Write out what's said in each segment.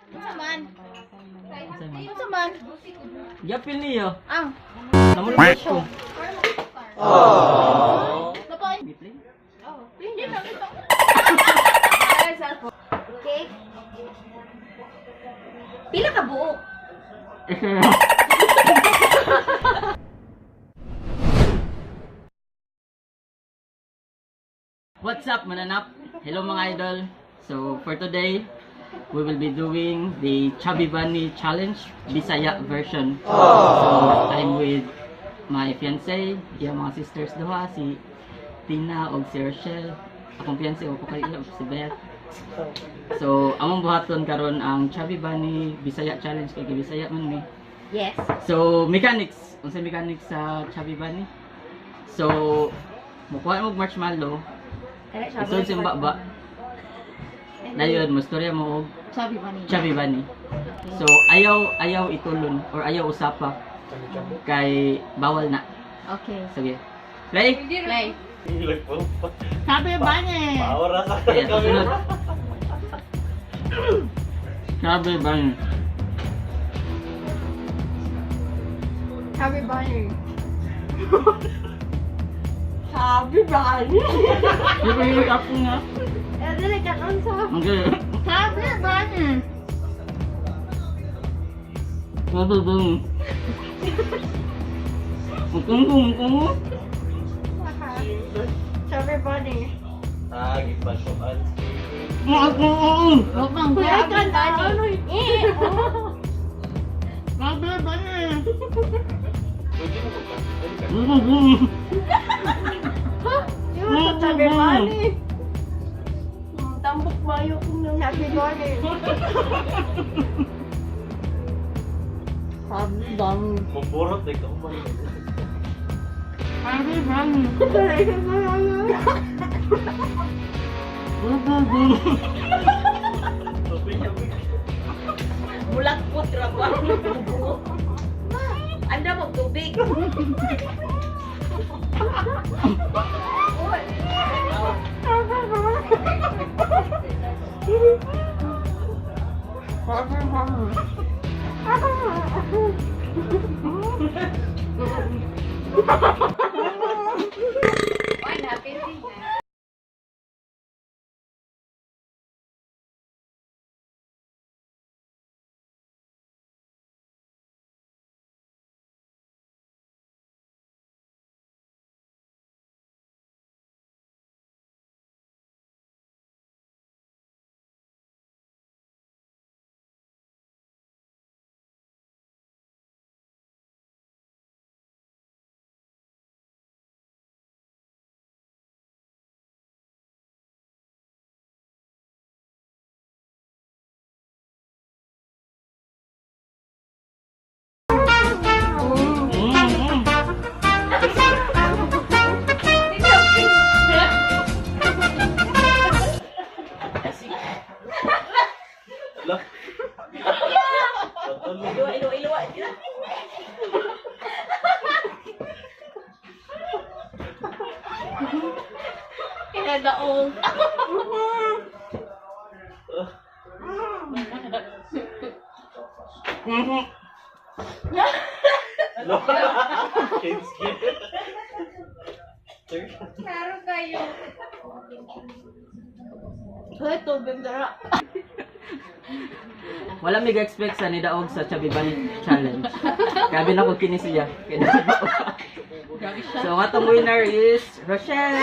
Unsa man? Unsa man? Unsa man? Yapil niyo. Ah, Namulbot ko. Napain. Gipli? Oh, hindi na ito. Cake. Pila ka buok? What's up, mananap? Hello, mga idol. So for today, we will be doing the Chubby Bunny Challenge, Bisaya version. So I'm with my fiance, iyang mga sisters duha, si Tina og si Rochelle. Akong fiance o kay iya, si Beth. So among buhaton karon ang Chubby Bunny Bisaya Challenge kay Bisaya man mi. Yes. So, mechanics. Unsay mechanics sa Chubby Bunny? So, mukuha mo og marshmallow, isod sa imong baba. Dayon, mustorya mo og Chubby Bunny. Chubby Bunny. So, ayaw ayaw itulon or ayaw usapa kay bawal na. Okay. Sige. Play. Play. Chubby Bunny. Kaya susunod. Chubby Bunny. Chubby Bunny. Chubby Bunny. Di ba yung ako nga? Eh, dili ka unsa. Okay. Chubby Bunny. Chubby Bunny. Mukungku, mukungku. Chubby Bunny. Ah, gipasukan. Mukungku. Chubby Bunny. Chubby Bunny. Pwede mo ba? Mukungku. Yung sa Chubby Bunny. Tambok mayo kung nang Chubby Bunny. Chubby Bunny. Mumburot eh, ka man. Chubby Bunny. Mukungku. Mulat po, traba. Anda mo tubig. Chubby Bunny. Why na, busy na. Lah. Patulog. Iluwa, iluwa, iluwa. Kinadaong. Lah. Kids. Klaro kayo. Hoy, tubig dara. Wala may expect sa nidaog sa Chubby Bunny Challenge. Grabe na ko kini siya. Kaya so, atong winner is Rochelle!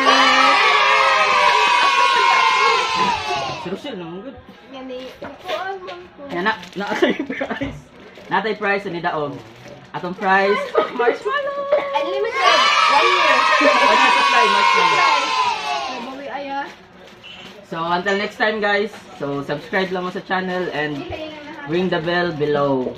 Si Rochelle naman good. Gani, kuan man ko. Kaya na, naatay prize. Natay prize sa nidaog. Atong prize, marshmallow! Unlimited. One year. One year supply, marshmallow. Ay, bawi aya. So, until next time, guys. So, subscribe lang mo sa channel and ring the bell below.